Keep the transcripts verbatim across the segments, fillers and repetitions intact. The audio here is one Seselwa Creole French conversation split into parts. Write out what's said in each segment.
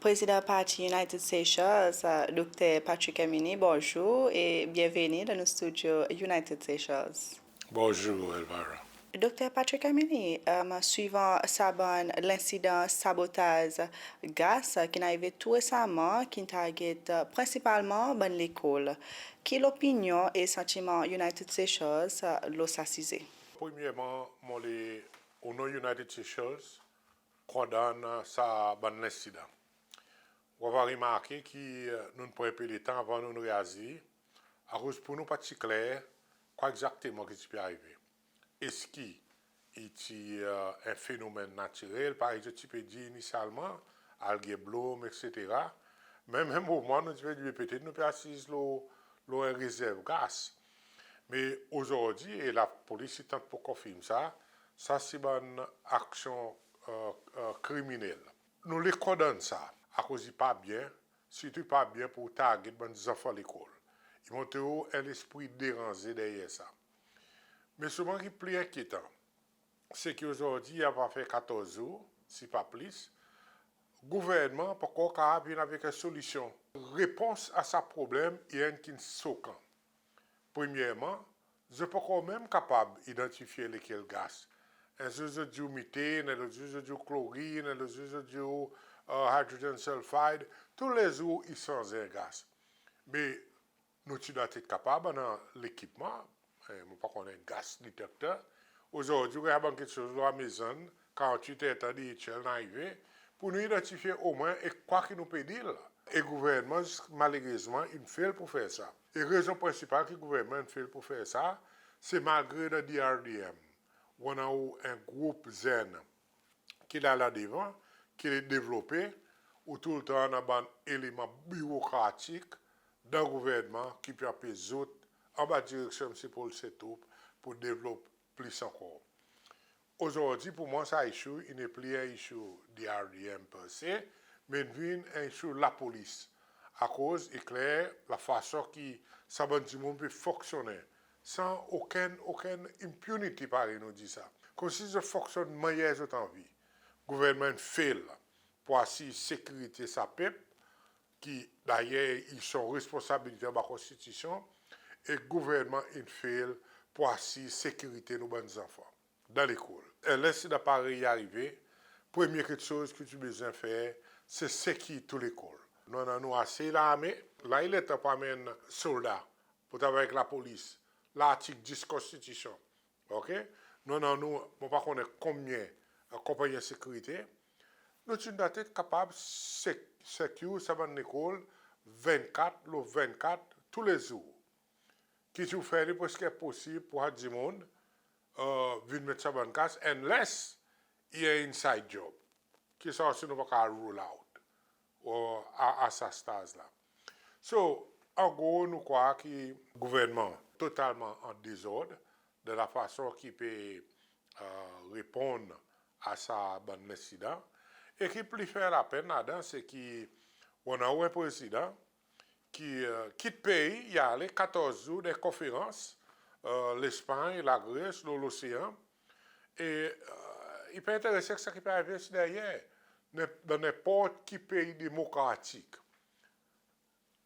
Prezidan Parti United Seychelles, Dokter Patrick Herminie, bonzour e byenveni dan nou stidyo United Seychelles. Bonzour, Elvira. Dokter Patrick Herminie, swivan sa bann lensidan sabotaz gas ki'n arive tou resaman, ki'n target prensipalman bann lekol, ki lopinyon e santiman United Seychelles lo sa size? Premyerman, mon le, o non United Seychelles, kondann sa bann lensidan. Ou ava remarke ki nou'n pran en pe letan avan nou'n reazir, akoz pour nou pa ti kler kwa egzakteman ki ti pe arive. Eski i ti en fenomenn natirel, parey zot ti pe dir inisyalman, alge blom, etsetera. Me menm moman nou ti pe dir petet nou pe asiz lo, lo en rezerv gas. Me ozordi, e lapolis i tank pou konfirm sa, sa se bann aksyon kriminel. Nou le kondann sa, akoz i pa byen, sirtou i pa byen pour ou target bann zanfan lekol. I montre ou en lespri deranze deryer sa. Me selman ki pli enkyetan, se ki ozordi i ava fer katorz zour, si pa plis, gouvernman pa ankor kapab vin avek en solisyon. Repons a sa problenm i enn ki'n sokan. Premyerman, zot pa ankor menm kapab idantifye lekel gas. En zour zot dir ou metane, en lot zour zot dir ou klorin, en lot zour zot dir ou hydrogen sulfide. Tou le zour i sanz en gas. Me nou ti dwatet kapab annan lekipman, mon pa konnen, gas detector. Ozordi ou ganny bann keksoz lo Amazon, karant-wit ertan DHL in arive, pour nou idantifye omwen e kwa ki nou pe deal. E gouvernman, malerezman, in fail pour fer sa. E rezon prensipal ki gouvernman in fail pour fer sa, se malgre dan DRDM ou annan ou en group zenn ki la ladevan, ki le devlope, ou toultan annan bann eleman birokratik dan gouvernman ki pe anpes zot, anba direksyon Msye Paul Saint-Hope, pour devlop plis ankor. Ozordi pour mwan sa issue i nepli en issue DRDM per se, me in vin en issue lapolis. Akoz i kler lafason ki sa bann dimoun pe fonksyonnen san okenn, okenn impunity, parey nou dir sa. Konmsi zot fonksyonn mannyer zot anvi. Gouvernman in fail pour asir sekirite sa pep, ki dayer i son responsabilite anba Konstitisyon, e gouvernman in fail pour asir sekirite nou bann zanfan dan lekol. En lensidan parey i arive, premye keksoz ki ou ti bezwen fer, se sekir tou lekol. Nou annan nou ase larme, la i letan pour anmenn solda pour travay avek lapolis, lartik dis Konstitisyon. OK? Nou annan nou, mon pa konnen konbyen konpannyen sekirite. Nou ti dwatet kapab sek-, secure sa bann lekol vennkat lo vennkat, tou le zour. Ki ti ou fer li preski enposib pour sa dimoun vin met sa bann gas, unless i en inside job. Ki sa osi nou pa kapab rule out a, a sa staz la. So, an gro, nou krwar ki gouvernman totalman an dezord dan lafason ki pe reponn a sa bann lensidan. E ki pli fer lapenn ladan, se ki ou annan ou en prezidan ki kit pei, i ale katorz zour dan konferans, Lespanny, Lagres, lo losean. E i pa enterese avek sa ki pe arive deryer. Dan nenport ki pei demokratik,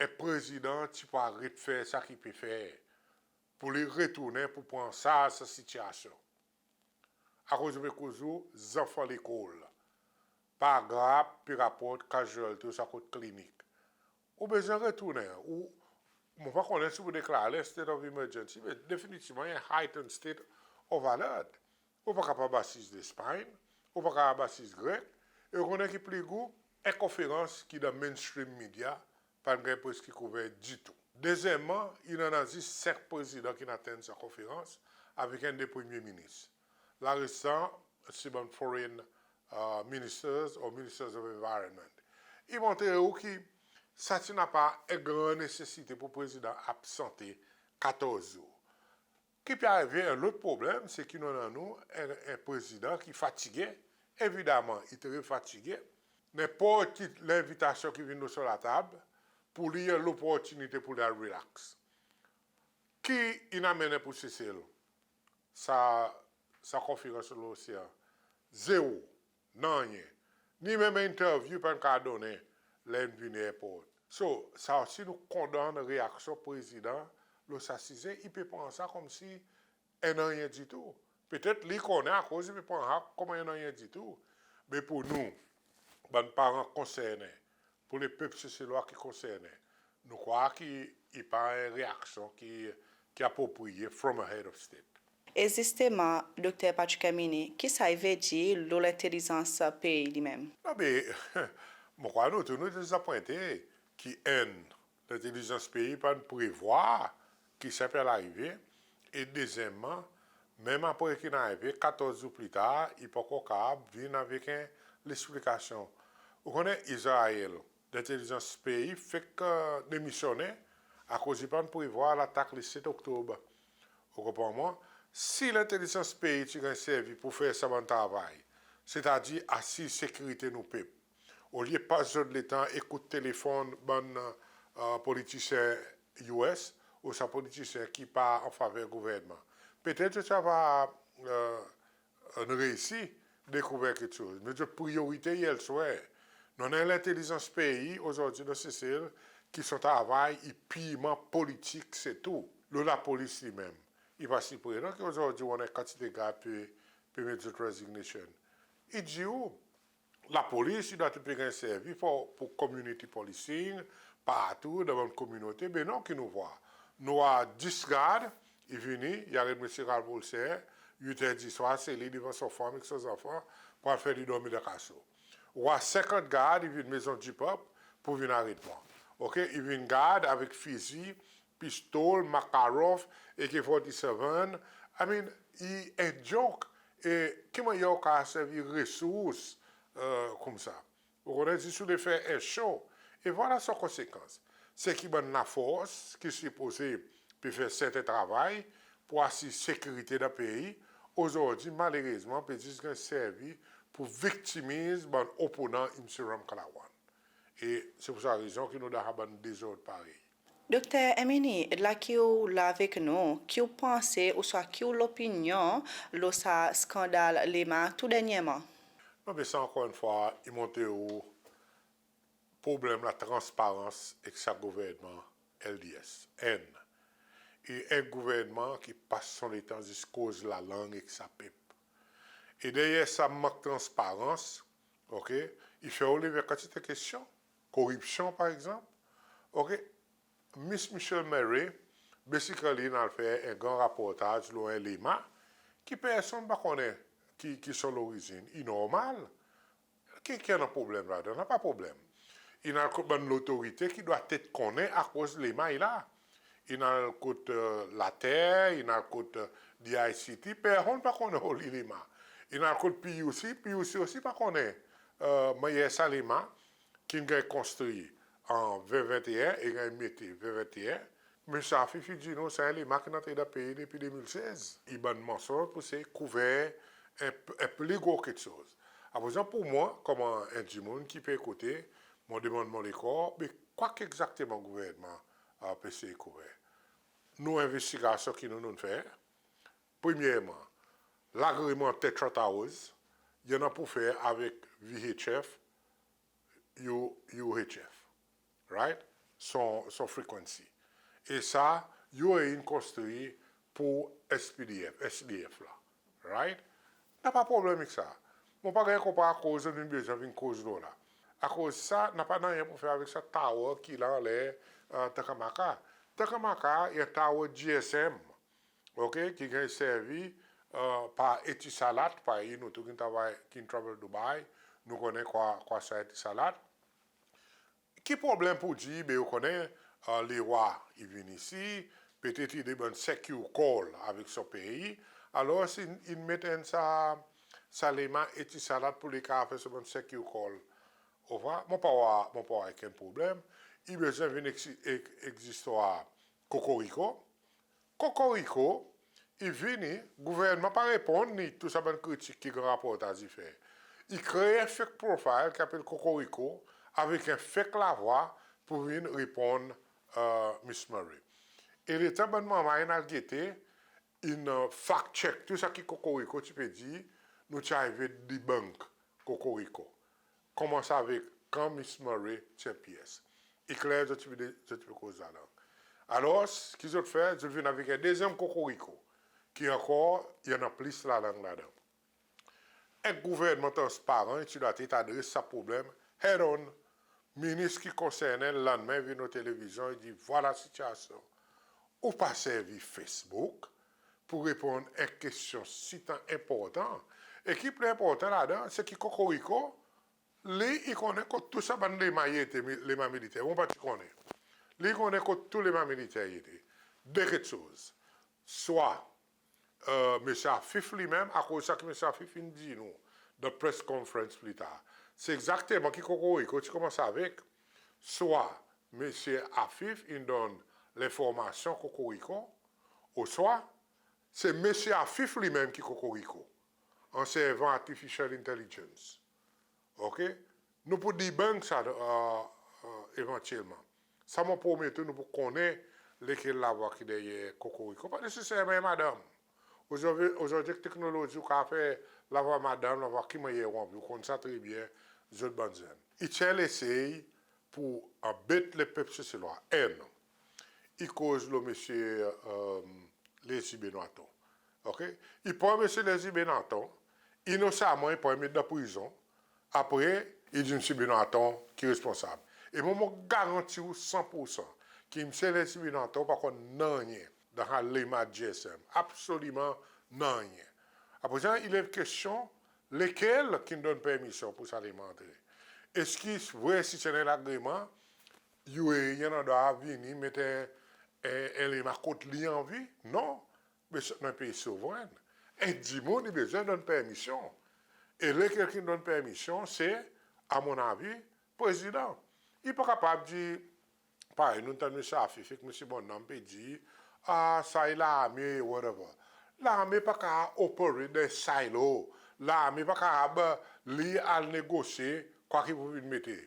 en prezidan ti pou aret fer sa ki pe fer pour li retournen pour pran sarz sa sitiasyon. Akoz ou pe koz ou zanfan lekol. Par grap pe raport casualty sa kot klinik. Ou bezwen retournen, ou, mon pa konnen si ou pou deklar li en state of emergency, me definitivman i en heightened state of alert. Ou pa kapab asiz Lespanny, ou pa kapab asiz Grek, e ou konnen ki pli gou, en konferans ki dan mainstream media, pa'n ganny preski kouver ditou. Dezyenmman, in annan zis senk prezidan ki'n atenn sa konferans, avek enn de premye minis. Larestan se bann foreign ministers or ministers of environment. I montre ou ki sa ti napa en gran nesesite pour prezidan absante katorz zour. Ki pe arive, en lot problenm, se ki nou annan nou en, en prezidan ki fatige. Evidaman, i tre fatige. Nenport ki lenvitasyon ki vin lo son latab, pour li i en loportinite pour li al relax. Ki in anmennen pour Sesel sa, sa konferans lo losean? Zero. Nanryen. Ni menm en interview pa'n kapab donnen ler in vin airport. So, sa osi nou kondann reaksyon Prezidan lo sa size, i pe pran sa konmsi en nanryen ditou. Petet li konnen akoz i pe pran sa konman en nanryen ditou. Me pour nou, bann paran konsernen, pour lepep Seselwa ki konsernen, nou krwar ki i pa en reaksyon ki, ki apropriye from a head of state. E zisteman, Dokter Patrick Herminie, ki sa i vedir lo lentelizans pei li menm? Non, be, mon krwar nou tou nou dezapwente ki enn, lentelizans pei pa'n prevwar ki sa pe al arive, e dezyenmman, menm apre ki'n arive, katorz zour pli tar, i pa ankor kapab vin avek en leksplikasyon. Ou konnen Izrael, lentelizans pei fek, e, demisyonn akoz i pa'n prevwar latak le set Oktob. Ou konpran mwan? Si lentelizans pei ti ganny servi pour fer sa bann travay, setadir asir sekirite nou pep, olye pas zot letan ekout telefonn bann, e, politisyen U S ouswa politisyen ki pa an faver gouvernman, petet zot ti ava, e, e, reisi dekouver keksoz. Me zot priyorite i elsewhere. Nou annan en lentelizans pei ozordi dan Sesel ki son travay i pirman politik, se tou. Lo lapolis li menm, i pa sirprenan ki ozordi ou annan en kantite gard pe, pe met zot resignation. I dir ou, lapolis i dwa pe ganny servi pour, pour community policing, partou dan bann kominote. Be non, ki nou vwar? Nou war dis gard i vini, i aret Msye Ralph Volcere, wit er diswar, se li devan son fanm ek son zanfan, pour al fer li dormi dan kaso. Ou war senkant gard i vin Maison du Peuple pour vin aret mwan. Oke, i vin gard avek fizi, pistol, Makarov, A K forty-seven. I mean, i en joke. E ki mannyer ou kapab servi resours, e, koumsa? Ou konnen, zis ou le fer en show. E vwala son konsekans. Se ki bann lafors ki sipoze pe fer serten travay pour asir sekirite dan pei, ozordi, malerezman, pe zis ganny servi pour viktimiz bann oponan Msye Ramkalawan. E se pour sa rezon ki nou dan sa bann dezord parey. Dokter Herminie, la ki ou la avek nou, ki ou panse ouswa ki ou lopinyon lo sa skandal Lema tou dernyerman? Non, be sa, ankor enn fwa, i montre ou problenm latransparans ek sa gouvernman L D S. Enn, i en gouvernman ki pas son letan zis koz lalang ek sa pep. E deryer sa mank transparans, oke, i fer ou lev en kantite kestyon, koripsyon par egzanp, oke. Miss Michelle Murray, basically, in al fer en gran raportaz lo en Lema ki personn pa konnen ki, ki son lorizin. I normal. Ki, ki annan problenm ladan? Napa problenm. In al kot bann lotorite ki dwatet konnen akoz Lema i la. In al kot, e, Later, in al kot, e, D I C T, personn pa konnen oli Lema. In al kot P U C, P U C osi pa konnen, e, mannyer sa Lema ki'n ganny konstri an ven venteen e ganny mete ven venteen, me sa fifi dir nou sa en Lema ki'n antre dan pei depi de mil sez. I bann mansonz pour esey kouver en, en pli gro keksoz. Aprezan, pour mwan, konman en dimoun ki pe ekoute, mon demann mon lekor, be kwa ki egzakteman gouvernman, e, pe esey kouver? Nou envestigasyon ki nou, nou'n fer, premyerman, lagreman Tetra Towers, i annan pour fer avek V H F, U-, U H F, right? Son, son frequency. E sa, U A E in konstri pour S P D F, S D F la, right? Napa problenm ek sa. Mon pa ganny konpran akoz zot in bezwen vin koz lo la. Akoz sa napa nanryen pour fer avek sa tower ki la anler, e, Takamaka. Takamaka i en tower G S M, oke, ki ganny servi, e, par Etisalat, parey nou tou ki'n travay, ki'n travel Dubai, nou konnen kwa, kwa sa Etisalat. Ki problenm pour dir, be ou konnen, e, lerwa i vin isi, petet i de bann secure call avek son pei, alors in, in met enn sa, sa Lema Etisalat pour li kapab fer son bann secure call. Ou war, mon pa war, mon pa war okenn problenm. I bezwen vin egzi-, eg-, egzistwar Kokoriko. Kokoriko, i vini, gouvernman pa reponn li tou sa bann kritik ki gran raportaz i fer. I kree en fake profile ki apel Kokoriko avek en fake lavwa pour vin reponn, e, Miss Murray. E letan bann manrmay in al gete, in, e, fact check tou sa ki Kokoriko ti pe dir, nou ti arive debunk Kokoriko. Konmans avek kan Miss Murray ti en P S. I kler zot ti pe, zot ti pe koz lalang. Alors, ki zot fer? Zot vin avek en dezyenm kokoriko, ki ankor i annan plis lalang ladan. En gouvernman transparan i ti dwatet adres sa problenm head on. Minis ki konsernen lannmen vin lo televizyon, i dir, vwala sityasyon. Ou pa servi Facebook pour reponn en kestyon sitan enportan. E ki pli enportan ladan, se ki kokoriko, li i konnen kot tou sa bann lema i ete, mi-, lema militer. Mwan pa ti konnen. Li i konnen kot tou lema militer i ete. De keksoz. Swa, e, Msye Afif li menm, akoz sa ki Msye Afif in dir nou dan press conference pli tar, se egzakteman ki kokoriko ti konmans avek. Swa Msye Afif in donn lenformasyon kokoriko, oswa se Msye Afif li menm ki kokoriko, an servan artificial intelligence. OK? Nou pou debunk sa, e, e, evantyelman. Sa mon promet ou, nou pou konnen lekel lavwa ki deryer kokoriko. Pa neseserman madanm. Ozordi, ozordi ek teknolozi, ou kapab fer lavwa madanm, lavwa ki mannyer ou anvi, ou konn sa tre byen, zot bann zenn. I ti en lesey pour anbet lepep Seselwa. Enn, i koz lo Msye, e, Leslie Benoiton. OK? I pran Msye Leslie Benoiton, inosaman i pran i met dan prizon. Apre, i dir Msye Benoiton ki responsab. E mwan, mon garanti ou san pour san ki Msye Leslie Benoiton pa konn nanryen dan sa lema GSM. Absoliman nanryen. Apre sa, i lev kestyon, lekel ki'n donn permisyon pour sa lema antre? Eski vre, si ti annan en lagreman, UAE i annan drwa vini met en, en, en lema kot li anvi? Non. Be, se en pei souvren. En dimoun i bezwen donn permisyon. E lekel ki'n donn permisyon, se, a mon avi, prezidan. I pa kapab dir, parey nou'n tann Msye Afif ek Msye Bonnanm pe dir, a, sa i larme, whatever. Larme pa kapab operate dan silo. Larme pa kapab, li, al negosye kwa ki pou vin mete.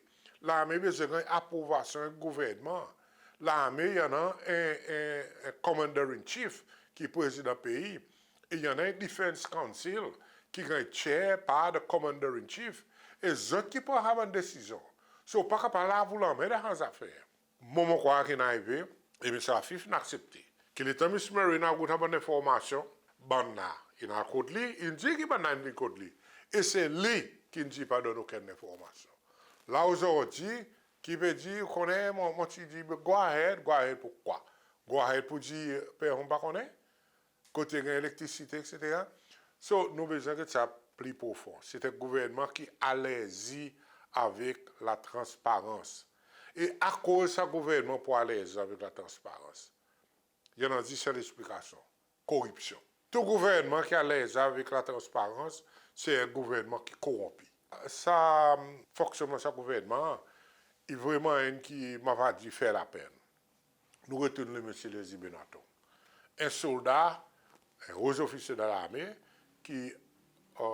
Larme bezwen ganny aprouvasyon ek gouvernman. Larme i annan en, en, en commander in chief ki prezidan pei. E i annan en defense council ki ganny chair par the commander in chief. E zot ki pran sa bann desizyon. So, ou pa kapab lav ou lanmen dan sa zafer. Mwan, mon krwar ki'n arive, e Msye Afif in aksepte. Ki letan Miss Murray in al kot sa bann lenformasyon, bann la, in al kot li, in dir ki bann la in vin kot li. E se li ki'n dir pa donn okenn lenformasyon. La ozordi, ki pe dir, ou konnen, mon, mon ti dir, go ahead, go ahead pour kwa? Go ahead pour dir, personn pa konnen? Kote ganny elektrisite, etsetera. So, nou bezwen get sa pli profon. Se en gouvernman ki alerji avek latransparans. E akoz sa gouvernman pou alerji avek latransparans? I annan zis en leksplikasyon. Koripsyon. Tou gouvernman ki alerji avek latransparans, se en gouvernman ki koronpi. Sa, mm, fonksyonnman sa gouvernman, i vreman enn ki, mon ava dir, fer lapenn. Nou retourn lo Msye Leslie Benoiton. En solda, en o zofisye dan larme, ki, e,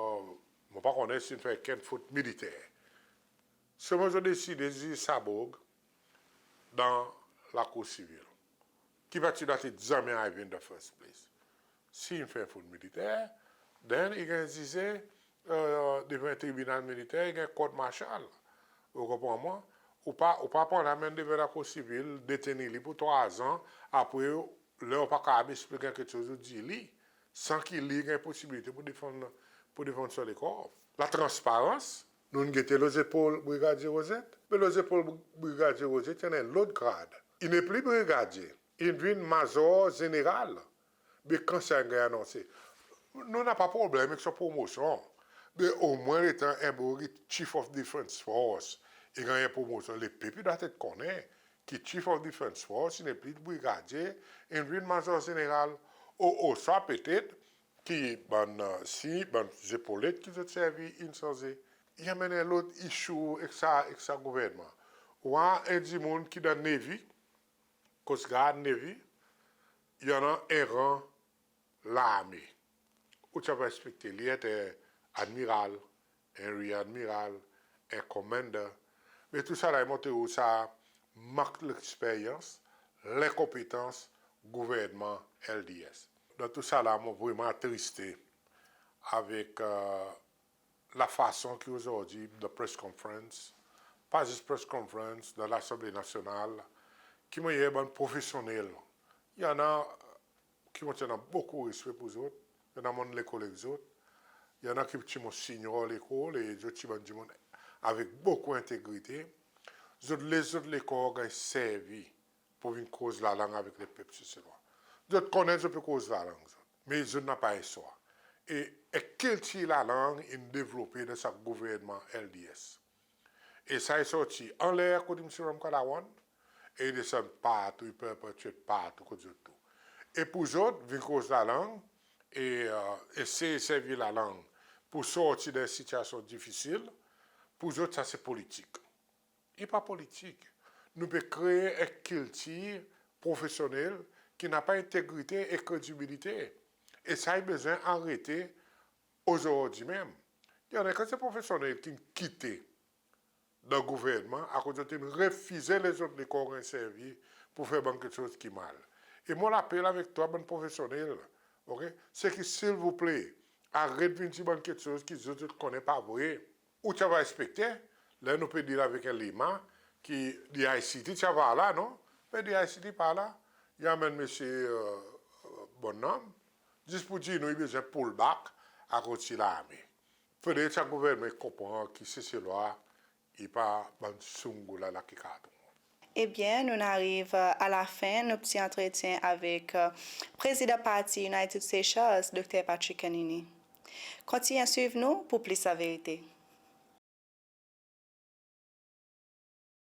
mon pa konnen si in fer okenn fot militer. Selman zot deside ziz sa boug dan lakour sivil, ki pa ti dwatet zanmen arive in the first place. Si in fer fot militer, then i ganny zize, e, devan tribinal militer, i ganny court martial. Ou konpran mwan? Ou pa, ou pa pran li anmenn devan lakour sivil, detenir li pour trwa an, apre, ler ou pa kapab eksplik en keksoz, ou dir li, san ki li ganny posibilite pour defann, pour defann son lekor. Latransparans, nou'n gete lo zepol Brigadye Rosette, be lo zepol Bri-, Brigadye Rosette, i annan lot grad. I nepli brigadye, in vin mazor zeneral. Be kan sa in ganny anonse? Nou napa problenm ek son promosyon. Be omwen letan en boug i Chief of Defence Force, i ganny en promosyon, lepep i dwatet konnen ki Chief of Defence Force, i nepli brigadye, in vin mazor zeneral, o, oswa petet ki bann, e, si bann zepolet ki zot servi in sanze. I anmenn en lot issue ek sa, ek sa gouvernman. Ou war en dimoun ki dan Navy, Coast Guard, Navy, i annan en ran larme. Ou ti ava ekspekte li et en admiral, en rear admiral, en commander. Me tou sa la i montre ou sa mank leksperyans, lenkonpetans gouvernman LDS. Dan tou sa la, mon vreman atriste avek, e, lafason ki ozordi, dan press conference, pa zis press conference dan Lasanble Nasyonal, ki mannyer bann profesyonnel, i annan ki mon ti annan bokou respe pour zot, i annan mon'n lekol ek zot, i annan ki ti mon senior lekol e zot ti bann dimoun avek bokou entegrite, zot les zot lekor ganny servi pour vin koz lalang avek lepep Seselwa. Zot konnen zot pe koz lalang zot, me zot napa en swa. E, e kiltir lalang in devlope dan sa gouvernman L D S. E sa i sorti anler kot Msye Ramkalawan, e i desann partou, i perpetuate partou kot zot tou. E pour zot, vin koz lalang, e, e, esey servi lalang pour sorti dan sitiasyon difisil, pour zot sa se politik. I pa politik. Nou pe kree en kiltir profesyonnel ki napa entegrite e kredibilite. E sa i bezwen arete ozordi menm. I annan kantite profesyonnel ki'n kite dan gouvernman akoz zot in refize les zot lekor ganny servi pour fer bann keksoz ki mal. E mon lapel avek tou bann profesyonnel, oke? Se ki silvouple, aret vin dir bann keksoz ki zot, zot konnen pa vre. Ou ti ava ekspekte, ler nou pe deal avek en lema ki D I C T ti ava la, non? Me D I C T pa la, i anmenn Msye, e, Bonnanm, zis pour dir nou i bezwen pull back akoz ti larme. Fodre sa gouvernman i konpran ki Seselwa i pa bann soungoula la ki karton. Ebyen, nou'n ariv a lafen nou pti antretyen avek, e, Prezidan Parti United Seychelles, Dokter Patrick Kanini. Kontinyen swiv nou pour plis laverite.